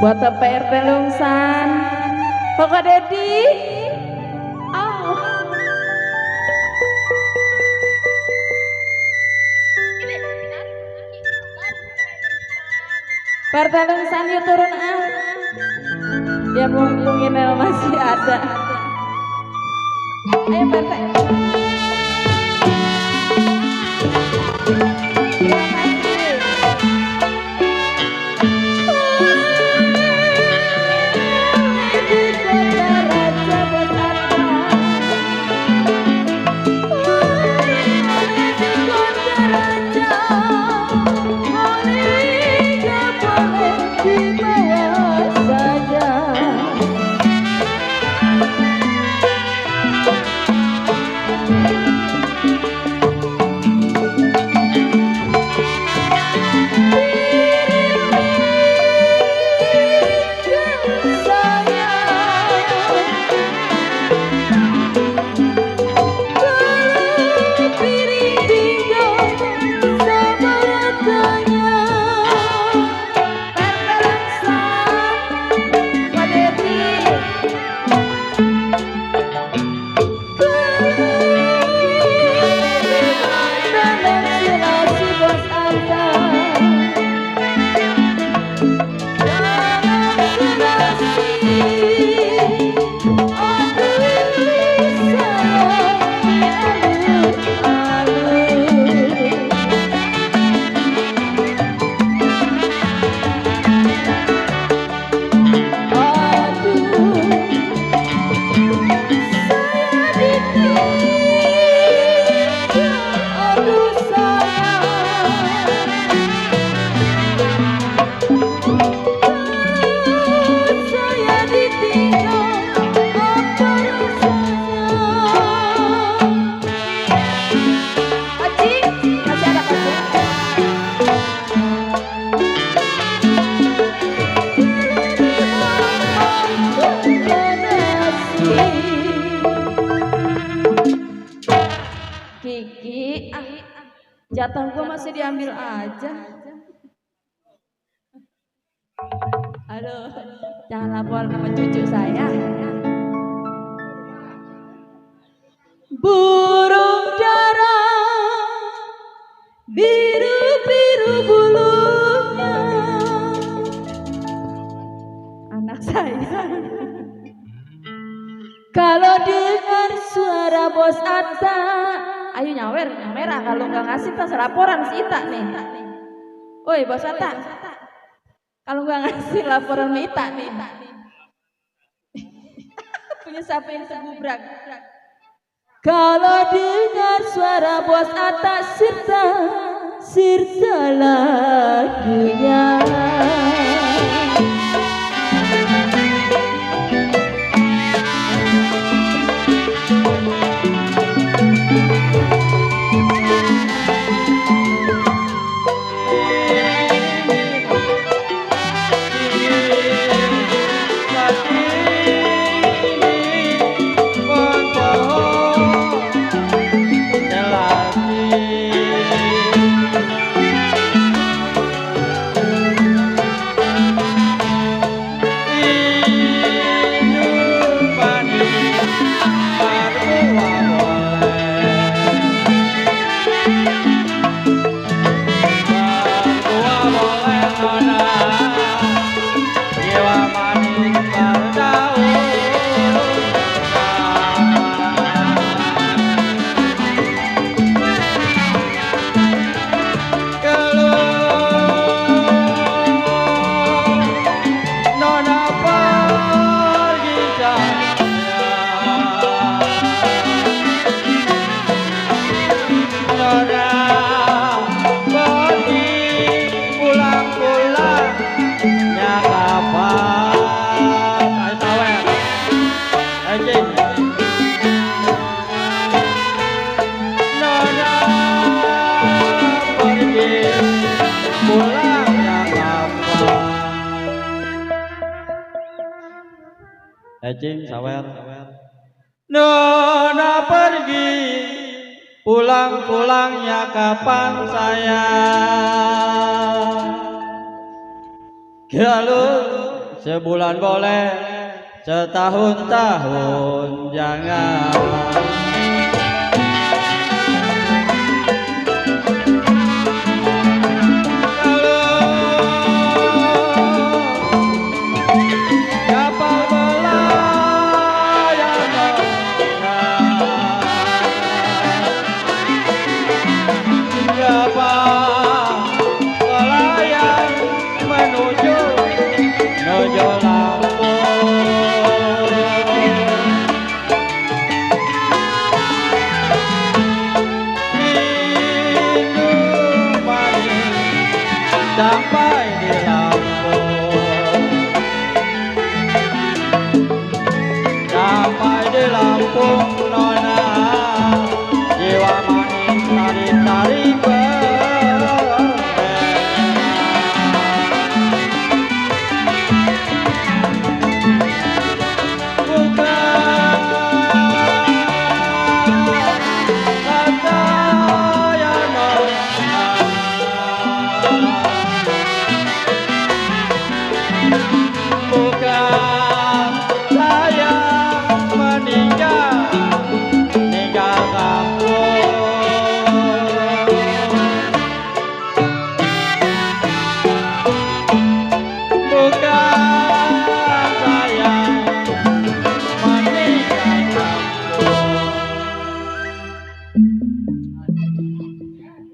buat PRT Lungsan Pokok Dedi. Oh. PRT Lungsan yuk turun ah. Ya mumpung ini masih ada. Ayo PRT. Kiki, jatah gua masih diambil aja. Aduh, jangan lapor sama cucu saya. Burung dara biru-biru bulunya, anak saya. Kalau dengar suara bos Atta, ayo nyawer, merah. Kalau nggak ngasih tas laporan si Ita nih. Woi bos Atta, kalau nggak ngasih laporan si Ita nih. Punya siapa yang segubrak? Kalau dengar suara bos Atta, sirta lagunya. Ecing sawer. Nona pergi, pulang-pulangnya kapan saya? Kalau sebulan boleh, setahun-tahun jangan. Sampai di Lampung, sampai di Lampung nona, jiwa manis tarik-tarik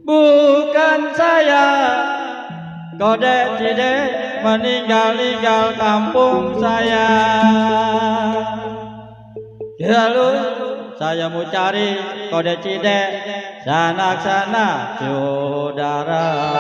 bukan saya Kode-cide meninggal kampung saya. Lalu saya mau cari Kode-cide sanak-sanak saudara.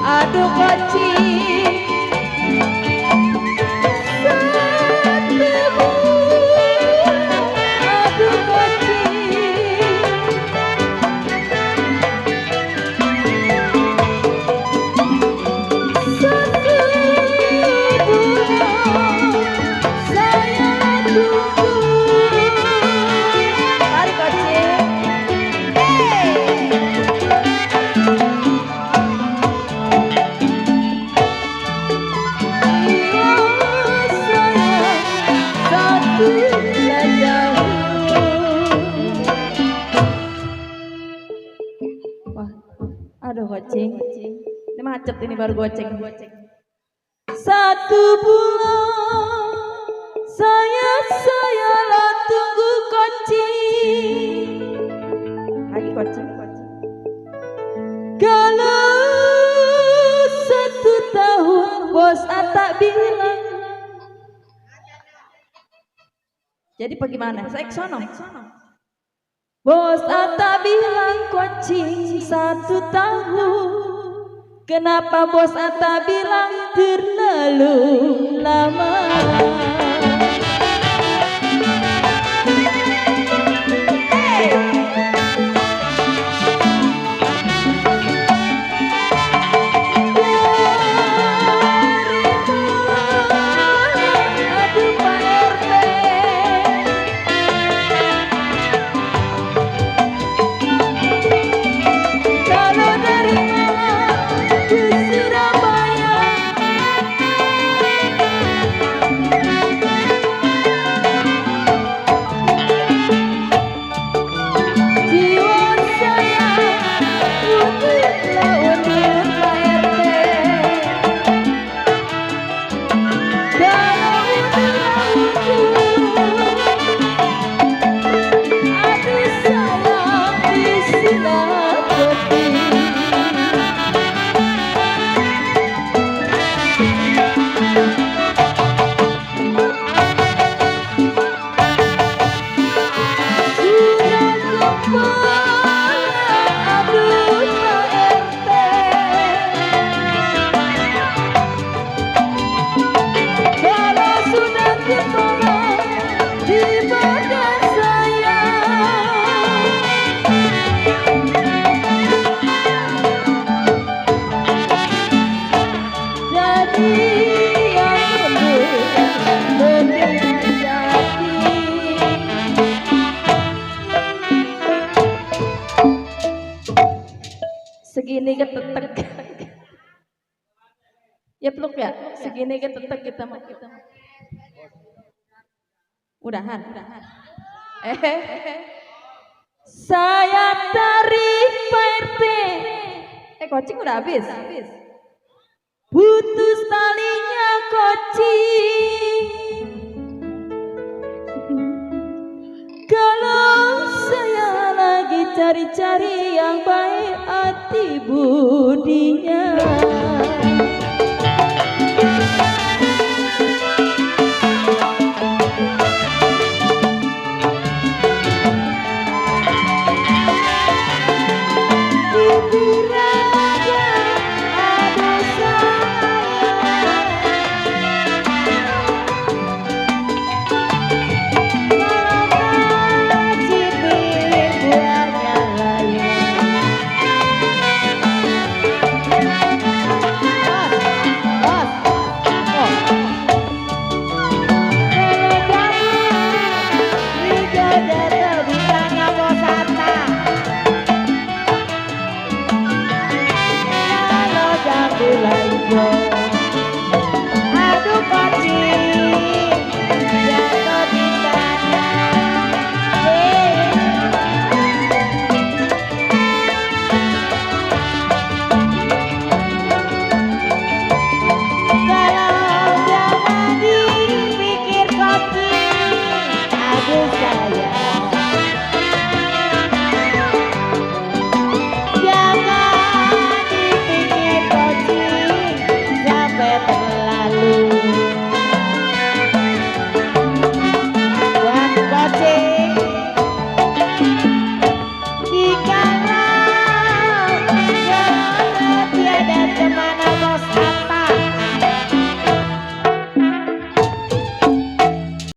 Aduh kocing satu, aduh kocing satu bulan saya tunggu. Mari kocing, wah, aduh goceng, ini macet ini baru goceng. Satu bulan saya lah tunggu kocing, lagi kocing. Kalau 1 tahun bos Atta bilang. Jadi bagaimana? Saya ke sono. Bos Atta bilang kocing 1 tahun. Kenapa bos Atta bilang terlalu lama? cepluk ya. Segini kita tetep kita mau. Udahan. Saya tarik Pak RT. Kocing udah habis. Putus talinya kocing. Kalau saya lagi cari-cari yang baik hati budinya.